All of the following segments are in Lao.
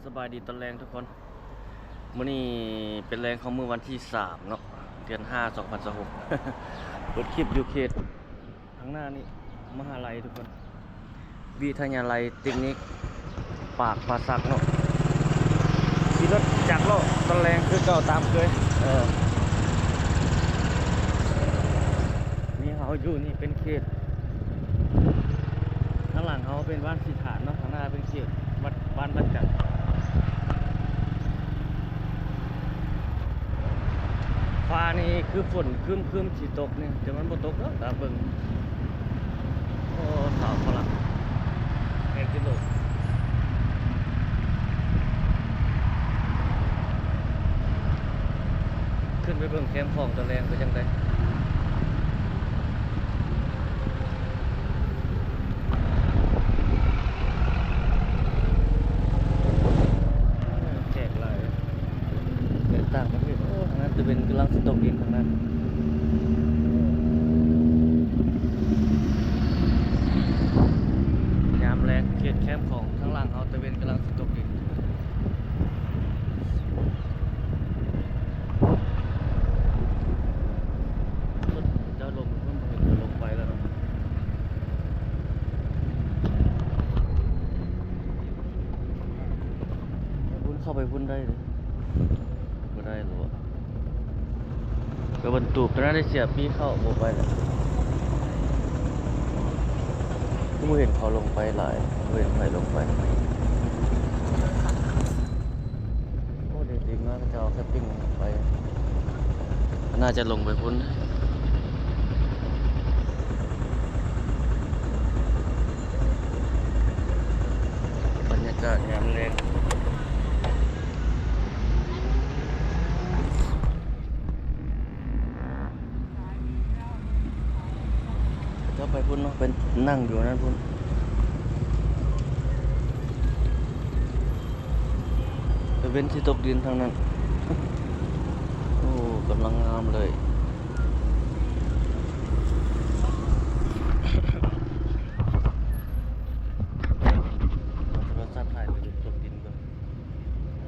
ສະບາຍດີຕອນແລງທຸກຄົນ. ມື້ນີ້ເປັນແລງຂອງມື້ວັນທີສາມເນາະ ເດືອນຫ້າ ສອງພັນຊາວຫົກ ເປີດຄລິບຢູ່ເຂດ ທາງໜ້ານີ້ ມະຫາໄລທຸກຄົນ ວິທະຍາໄລເຕັກນິກປາກປ່າສັກເນາະ. ຂີ່ລົດຈັກເລາະຕອນແລງຄືເກົ່າຕາມເຄີຍ. ເອີ ນີ້ເຮົາຢູ່ນີ້ເປັນເຂດ ທາງຫຼັງເຮົາເປັນບ້ານສີຖານເນາະ, ທາງໜ້າເປັນເຂດວັດ ບ້ານວັດຈັນ. ຟ້ານີ້ຄືຝົນຄຶ້ມໆຊິຕົກນີ້ ແຕ່ມັນບໍ່ຕົກດອກ ຕາມເບິ່ງ. ໂອ້ ສາວຝຣັ່ງແຮງກິໂລ ຂຶ້ນໄປເບິ່ງແຄມຂອງຕອນແລງເປັນຈັ່ງໃດ. ແຂກຫຼາຍ ເປັນຕ່າງປະເທດ. ໂອ້ ທາງນັ້ນຕາເວັນກຳລັງຊິຕົກດິນທາງນັ້ນ. ຍາມແລງເຂດແຄມຂອງທາງຫຼັງເຮົາ ຕາເວັນກຳລັງຊິຕົກດິນ. ເຈົ້າລົງໄປພຸ້ນ ເຂົາລົງໄປແລ້ວເນາະ. ໄປພຸ້ນ ເຂົ້າໄປພຸ້ນໄດ້ເດ້ ບໍ່ໄດ້ແລ້ວ. ກໍບັນຕູບຕົວນັ້ນໄດ້ເສຍປີ້ເຂົ້າບໍ່ໄປແລ້ວ. ຄືບໍ່ເຫັນເຂົາລົງໄປຫຼາຍ ບໍ່ເຫັນໃຜລົງໄປ. ໂອ້ ເດ ດີມາກ ເຂົາເຈົ້າເອົາແຄມປິງໄປ ໜ້າຈະລົງໄປພຸ້ນ. ບັນຍາກາດຍາມແລງ ເຂົາເຈົ້າໄປພຸ້ນເນາະ ໄປນັ່ງຢູ່ນັ້ນພຸ້ນ. ຕາເວັນຊິຕົກດິນທາງນັ້ນ. ໂອ້ ກຳລັງງາມເລີຍ. ເອົາໂທລະສັບຖ່າຍຕາເວັນຕົກດິນກ່ອນ.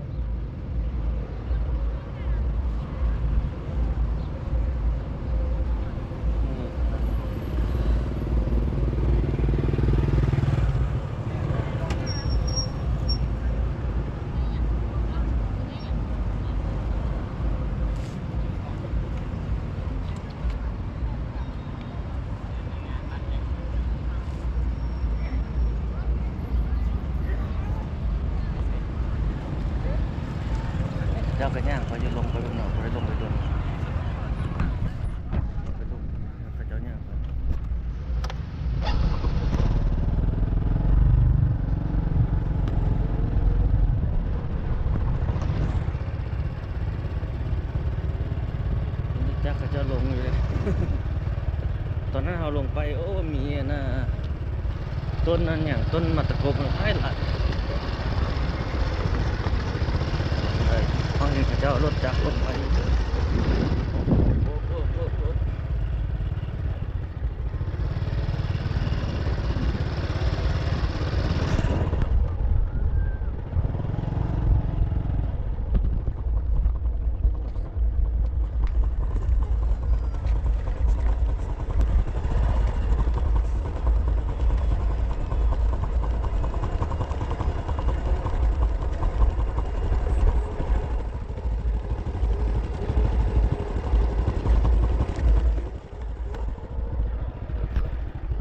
ເຈົ້າກໍຍ່າງໄປຢູ່ ລົງໄປເບິ່ງເນາະ ບໍ່ໄດ້ລົງໄປດົນ ລົງໄປເບິ່ງ ເຂົາເຈົ້າຍ່າງໄປ. ຈັກເຂົາເຈົ້າລົງຢູ່ເດ້. ຕອນນັ້ນເຮົາລົງໄປ ໂອ້ ມີອັນນ່າ ຕົ້ນອັນຫຍັງ ຕົ້ນໝາກຕະກົບຫຼາຍໆ. ເຮົາເຫັນເຂົາເຈົ້າເອົາລົດຈັກລົງໄປ. ໂອ້ ໂອ້ ໂອ້ ໂອ້.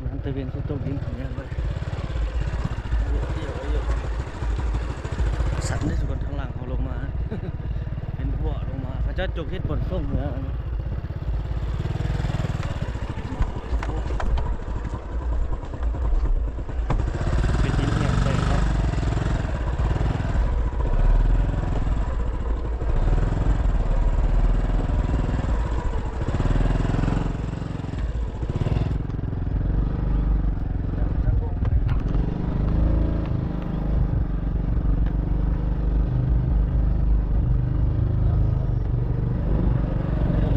ນ້ຳຕາເວັນຊິຕົກດິນເຂົາແມ່ນເບິດ. ສັນເດ້ທຸກຄົນ ທາງຫຼັງເຮົາລົງມາ ເປັນຫົວລົງມາ ເຂົາເຈົ້າຈົກເຮັດບ່ອນສົ່ງເມືອ. ເປັນດິນຫຍັງໄປເນາະ. ໂອ້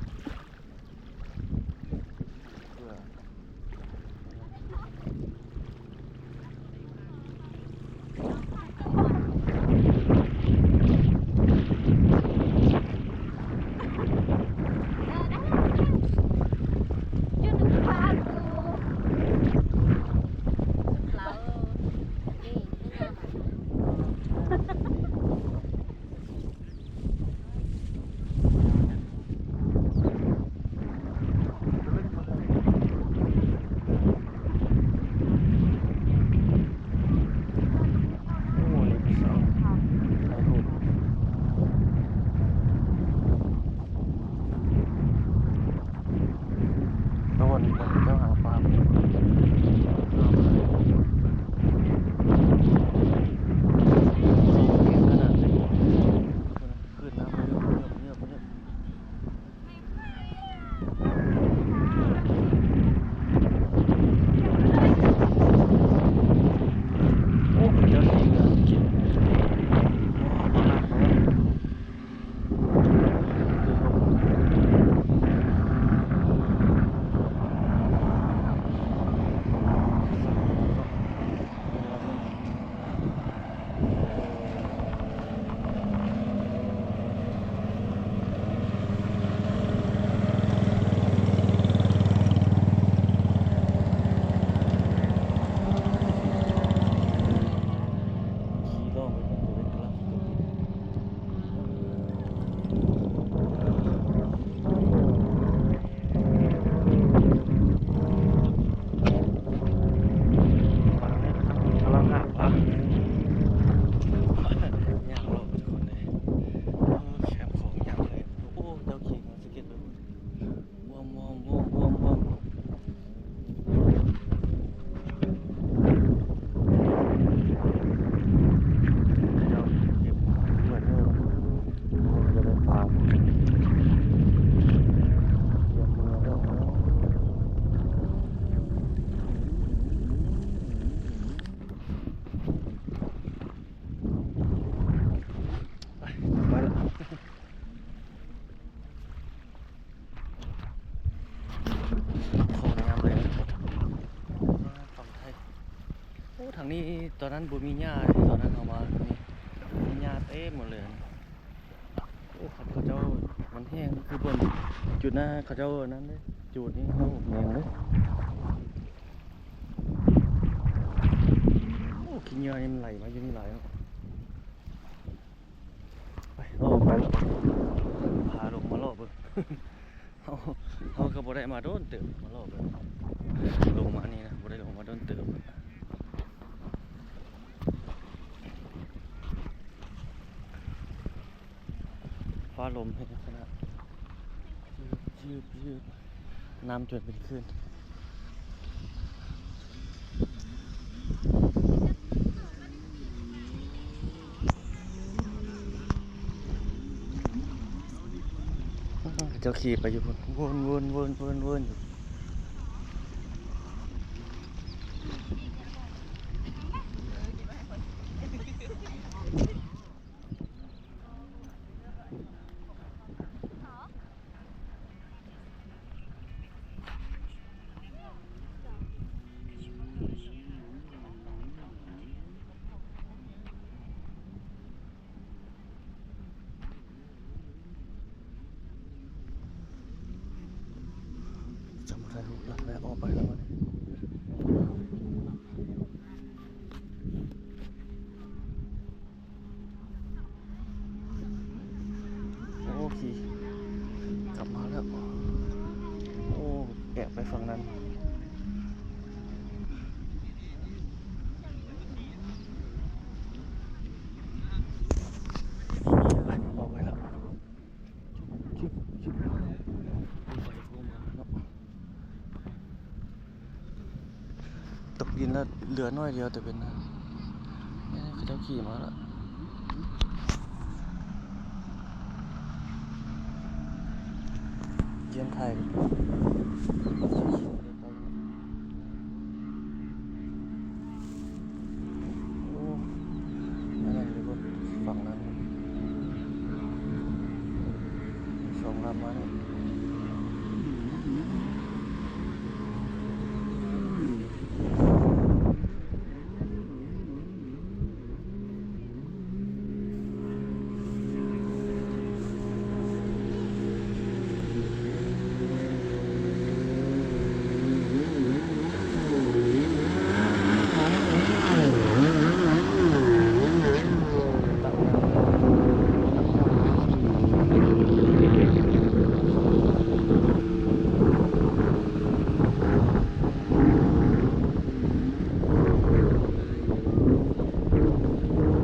ທາງນີ້ຕອນນັ້ນບໍ່ມີຫຍ້າເດ້ ຕອນນັ້ນເຮົາມານີ້ ມີຫຍ້າເຕັມໝົດເລີຍ. ໂອ້ ເຂົາເຈົ້າ ມັນແຫ້ງ ຄືບ່ອນຈຸດນະ ເຂົາເຈົ້າອັນນັ້ນເດ້ ຈູດນີ້ ໂອ້ ແຫ້ງເດ້. ໂອ້ ຂີ້ເຫຍື້ອນີ້ມັນໄຫຼມາຢູ່ນີ້ຫຼາຍເນາະ. ໄປ ເອົາ ໄປ ພາລົງມາເລາະເບິ່ງ. ເຮົາ ເຮົາກໍບໍ່ໄດ້ມາດົນເຕີບ ມາເລາະເບິ່ງ. ລົງມານີ້ນະ ບໍ່ໄດ້ລົງມາດົນເຕີບ. ຟ້າລົມແຮງຂະໜາດ ຍືບ ຍືບ ຍືບ ນ້ຳຈົນເປັນຄື້ນ. ເຂົາເຈົ້າຂີ່ໄປຢູ່ພຸ້ນ ວົນໆໆໆຢູ່. ຈຳໄດ້ ຫຼັບແລ້ວ ອອກໄປແລ້ວບັດນີ້. ໂອເຄ ກັບມາແລ້ວ. ໂອ້ ແອບໄປຝັ່ງນັ້ນ ອອກໄປແລ້ວ. ຊຶບ ຊຶບ ໄຟໂທມາເນາະ. ຕົກດິນແລ້ວເຫຼືອໜ້ອຍດຽວ ແຕ່ເປັນນະ ເອີ ເຂົາເຈົ້າຂີ່ມາແລ້ວ. ຢ້ຽມຖ່າຍ ໂອ້ ອັນນັ້ນຢູ່ພຸ້ນ ຝັ່ງນັ້ນ ສອງລຳມານີ້.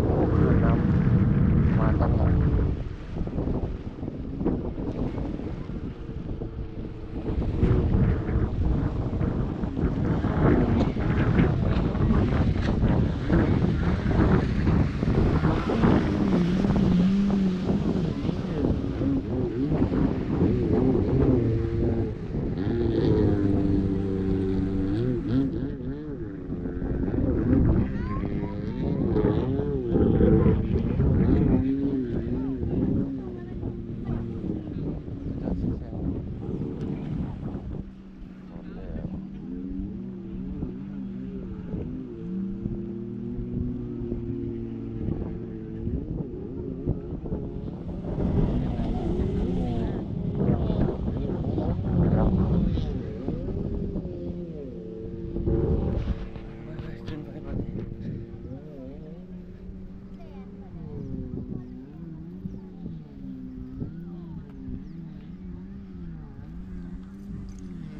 ໂອ້ ຂຶ້ນນ້ຳມາຕັ້ງນານ.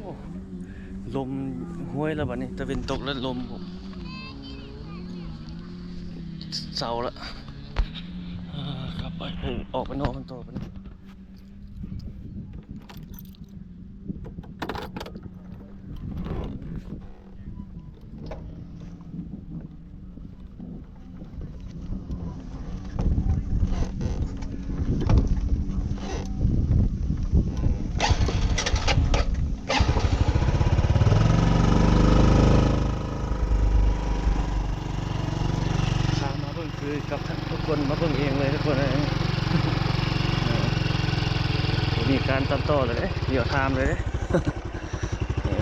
ໂອ້ ລົມຫ້ວຍແລ້ວບັດນີ້ ຕາເວັນຕົກແລ້ວລົມ ເຊົາລະ ເອີ ກັບໄປ ອອກໄປນອກກັນຕໍ່ບັດນີ້. ພາມາເບິ່ງຄືກັບທຸກຄົນມາເບິ່ງເອງເລີຍທຸກຄົນເອີຍ. ບໍ່ມີການຕັດຕໍ່ເລີຍເດ້ ລຽວທາມເລີຍເດ້. ເອີ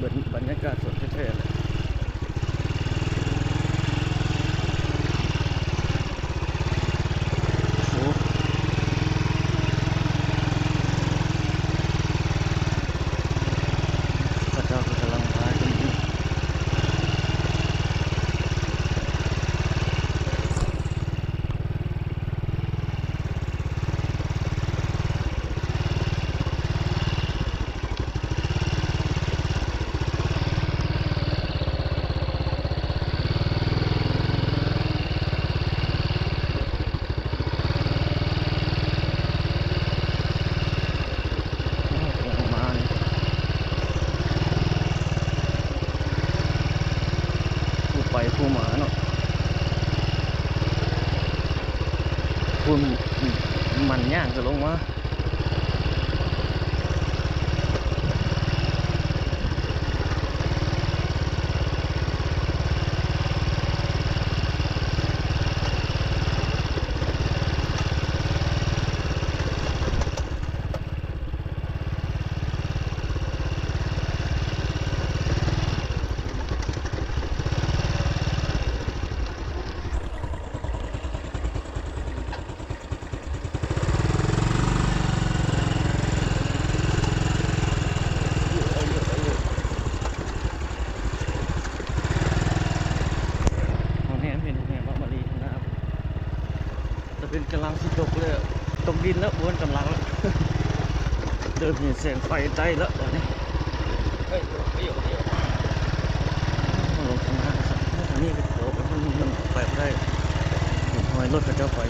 ບັນ ບັນຍາກາດສົດແທ້ໆເລີຍ. ມັນ ມັນຍ່າງກະລົງມາ. ໂຮງແຮມເຫັນໂຮງແຮມເນາະ ມາລີນະ. ຕາເວັນກຳລັງຊິຕົກແລ້ວ ຕົກດິນແລ້ວ ບໍ່ແມ່ນກຳລັງແລ້ວ ເລີ່ມເຫັນແສງໄຟໃຕ້ແລ້ວບາດນີ້. ລົງທາງໜ້າຊັ້ນ ທາງນີ້ກໍ ມັນ ມັນໄປບໍ່ໄດ້ ເຫັນຮອຍລົດເຂົາເຈົ້າໄປ.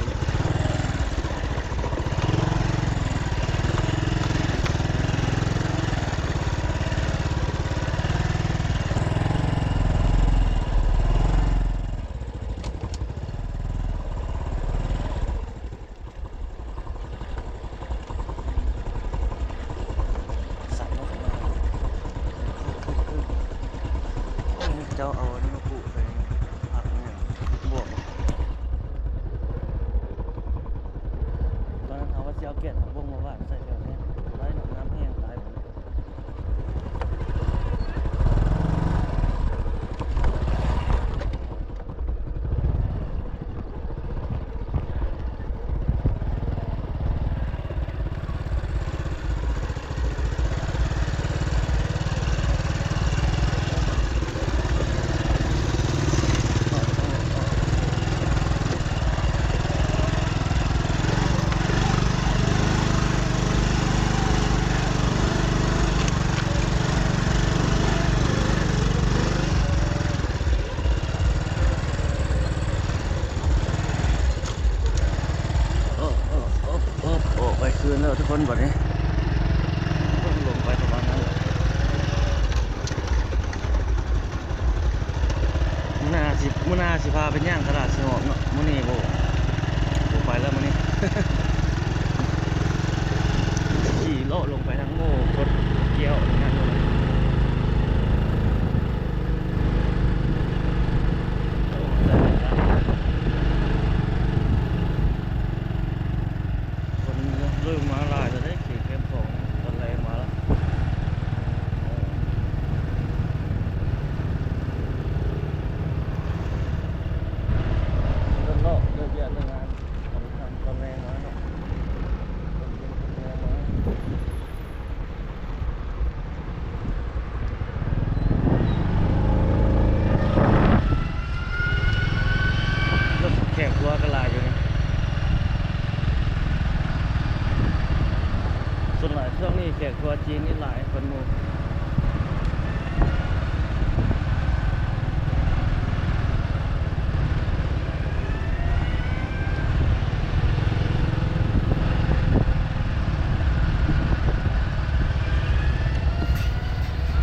ເຈົ້າເອົາອັນນີ້ມາປູກໃສ່ຜັກນີ້ ບວກ ຕອນນັ້ນເຮົາວ່າຊິເອົາແກ່ນຜັກບົ້ງມາຫວ່ານໃສ່ແຖວນີ້ ໄດ້ເນາະ ນ້ຳແຫ້ງຕາຍໝົດ. ໂອ້ ໂອ້ ໂອ້ ໂອ້ ອອກໄປຄືນແລ້ວທຸກຄົນ ບາດນີ້ລົງໄປປະມານນັ້ນແຫຼະ. ມື້ໜ້າຊິ ມື້ໜ້າຊິພາໄປຍ່າງຕະຫຼາດເຊໂຮມເນາະ ມື້ນີ້ບໍ່ ບໍ່ໄປແລ້ວມື້ນີ້ ຂີ່ເລາະລົງໄປທາງໂມກົດແກ້ວນັ້ນ. ຄົນເລີ່ມມາຫຼາຍແລ້ວເດ້ ເຂດແຄມຂອງ ຕອນແລງມາແລ້ວ ເດີນເລາະເລີກວຽກເລີກງານ ຕອນຄ່ຳຕອນແລງມາເນາະ ຕອນເຢັນຕອນແລງມາ. ລົດແຂກຄົວກໍຫຼາຍຢູ່ນີ້ ສ່ວນຫຼາຍຊ່ວງນີ້ແຂກຄົວຈີນນີ້ຫຼາຍກວ່າໝູ່.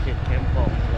ເຂດແຄມຂອງ ເ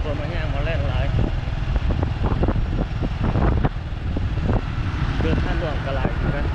ຄົນມາຍ່າງມາແລ່ນຫຼາຍ ເດີນທາງຫຼວງກໍຫຼາຍຄືກັນ.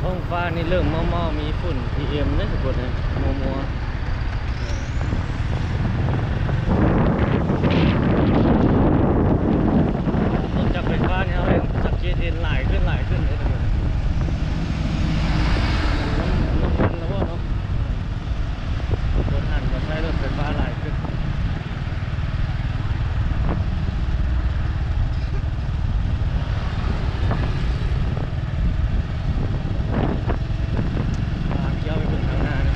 ທ້ອງຟ້ານີ້ເລີ່ມເມົາໆ ມີຝຸ່ນ ພີເອັມ ເດ້ທຸກຄົນເອີຍ ມົວໆ. ລົດຈັກໄຟຟ້ານີ້ເຮົາເຫັນ ສັງເກດເຫັນຫຼາຍຂຶ້ນ ຫຼາຍຂຶ້ນເດ້ທຸກຄົນ. ນ້ຳ ນ້ຳມັນລະບໍ່ເນາະ ຄົນຫັນມາໃຊ້ລົດໄຟຟ້າຫຼາຍຂຶ້ນ. ພາທ່ຽວໄປເບິ່ງທາງໜ້ານີ້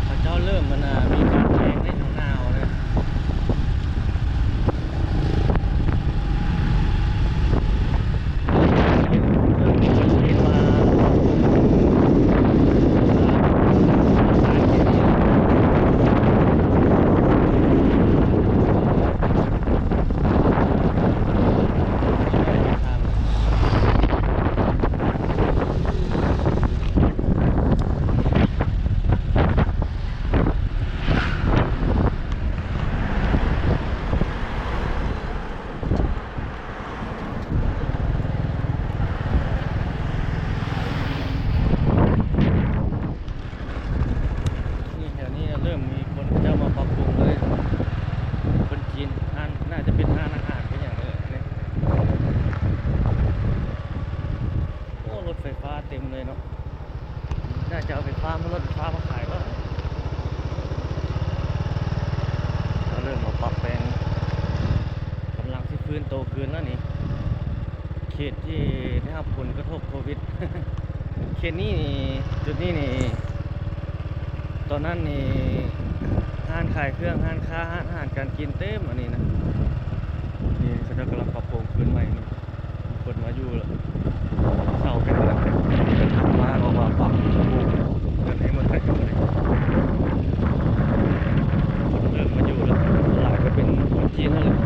ເຂົາເຈົ້າເລີ່ມ ອັນນ່າ ມີການແປງໃນທາງໜ້າເນາະ. ນີ້ ແຖວນີ້ເລີ່ມມີຄົນເຂົາເຈົ້າມາປັບປຸງເລີຍ ຄົນຈີນ ຮ້ານ ໜ້າຈະເປັນຮ້ານອາຫານເປັນຫຍັງເລີຍນີ້. ໂອ້ ລົດໄຟຟ້າເຕັມເລີຍເນາະ. ໜ້າຈະເອົາໄຟຟ້າມາ ລົດໄຟຟ້າມາຂາຍແລ້ວ. ເຂົາເລີ່ມມາປັບແປງ ກຳລັງຊິຟື້ນໂຕຄືນແລ້ວນີ້. ເຂດທີ່ໄດ້ຮັບຜົນກະທົບໂຄວິດ ເຂດນີ້ນີ້ ຈຸດນີ້ນີ້ ຕອນນັ້ນນີ້ ຮ້ານຂາຍເຄື່ອງ ຮ້ານຄ້າ ຮ້ານອາຫານການກິນເຕັມອັນນີ້ນະ. ນີ້ເຂົາເຈົ້າກຳລັງປັບໂປງຄືນໃໝ່ນີ້. ມີຄົນມາຢູ່ແລ້ວ ເຊົ່າເປັນເຮືອນເປັນ ເປັນທາງມາ ເພາະວ່າປັບໂຄງເຮືອນໃຫ້ໝົດ ໃຫ້ເຈົ້າເລີຍ. ຄົນເລີ່ມມາຢູ່ແລ້ວ ສ່ວນຫຼາຍກໍເປັນຄົນຈີນຫັ້ນແຫຼະ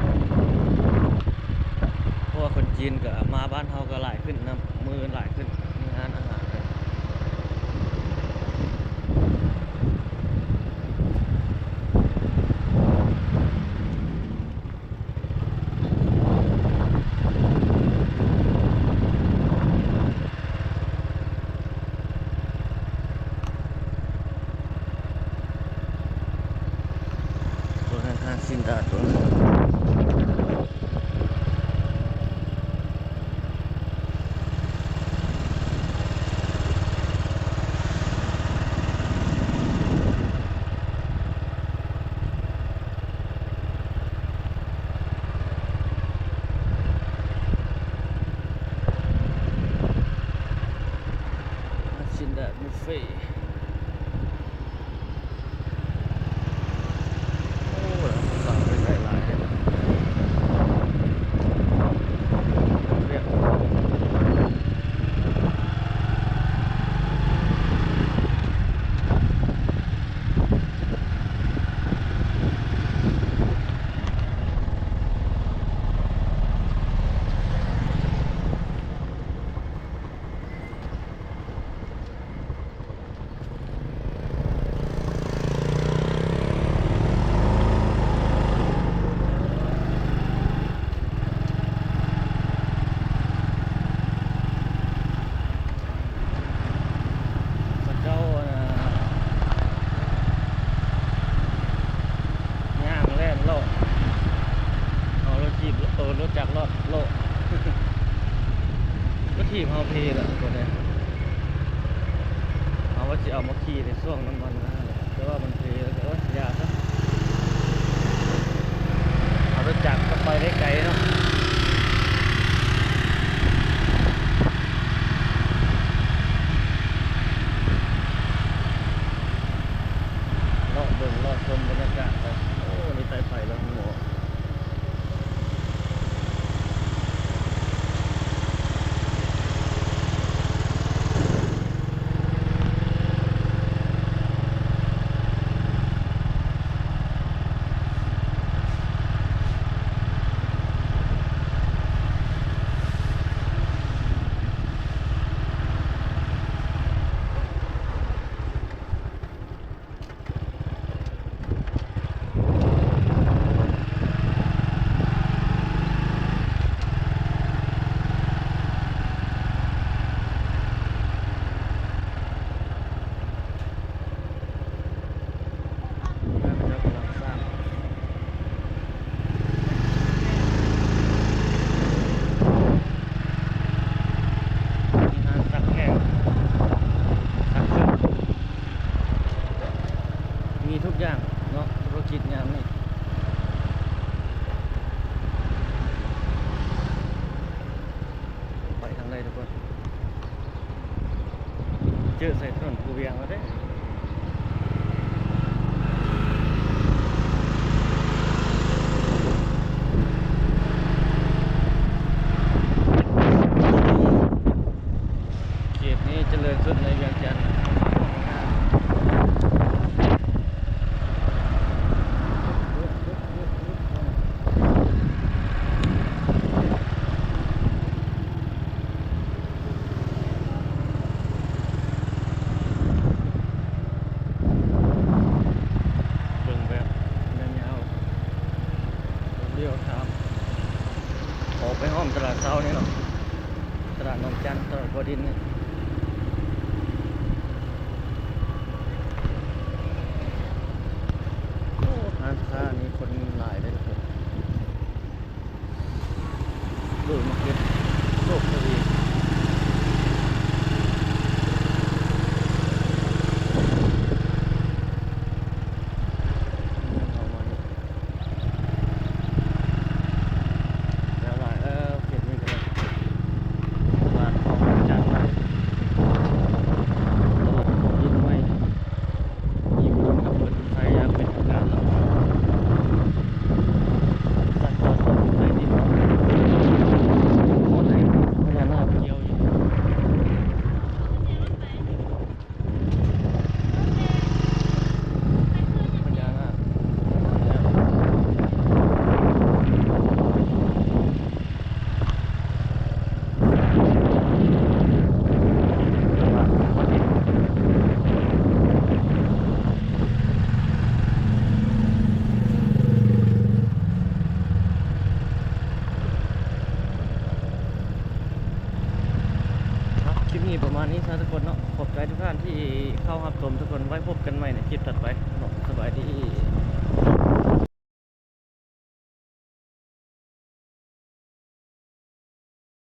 ເພາະວ່າຄົນຈີນກໍມາບ້ານເຮົາກໍຫຼາຍຂຶ້ນນຳ ມື້ອື່ນຫຼາຍຂຶ້ນ ມີຮ້ານອາຫານ. ໂຕນັ້ນຮ້ານຊີ້ນດາດຕົວນັ້ນ. ຊີ້ນດາດບຸບເຟ. ໂອ້ ລະສັ່ງໄປໃສ່ຫຼາຍເດ້. ເຂົາເຈົ້າ ອ່າ ຍ່າງແລ່ນເລາະ ເອົາລົດຖີບ ເອີ ລົດຈັກເລາະ ເລາະ ລົດຖີບເຮົາເພແລ້ວ ໂຕນີ້ ເຮົາວ່າຊິເອົາມາຂີ່ໃນຊ່ວງນ້ຳມັນນະ ແຕ່ວ່າມັນເພແລ້ວ ໂອ້ຍ ຢ່າຊະ ເອົາລົດຈັກກໍໄປໄດ້ໄກເນາະ. ເຈີໃສ່ຖະໜົນພູວຽງແລ້ວເດ້. ເຂດນີ້ຈະເລີນສຸດໃນວຽງຈັນ. ເບິ່ງແບບຍາວໆ ລ້ຽວຂ້າມ ອອກໄປອ້ອມຕະຫຼາດເຊົ້ານີ້ເນາະ, ຕະຫຼາດໜອງຈັນ, ຕະຫຼາດບໍ່ດິນນີ້. ໂອ້ ຮ້ານຄ້ານີ້ຄົນຫຼາຍເດ້ທຸກຄົນ. ໂດຍມາເກັບໂຊກເຂົາເອງ. ແລ້ວຫຼາຍແລ້ວ ເຂດນີ້ກໍໄດ້ ຕະຫຼາດຂອງວັນຈັນໃໝ່, ຕະຫຼາດຂອງດິນໃໝ່. ມີຄົນຂັບລົດໄຟຢ່າງເປັນທາງການແລ້ວ. ສັກຈອດລົດໄຟດິນ ໝົດໃຫ້ພະຍານາກກ່ຽວຢູ່. ພະຍານາກ ຄລິບນີ້ປະມານນີ້ຊະທຸກຄົນເນາະ. ຂອບໃຈທຸກທ່ານທີ່ເຂົ້າຮັບຊົມທຸກຄົນ. ໄວ້ພົບກັນໃໝ່ໃນຄລິບຖັດໄປເນາະ. ສະບາຍດີ.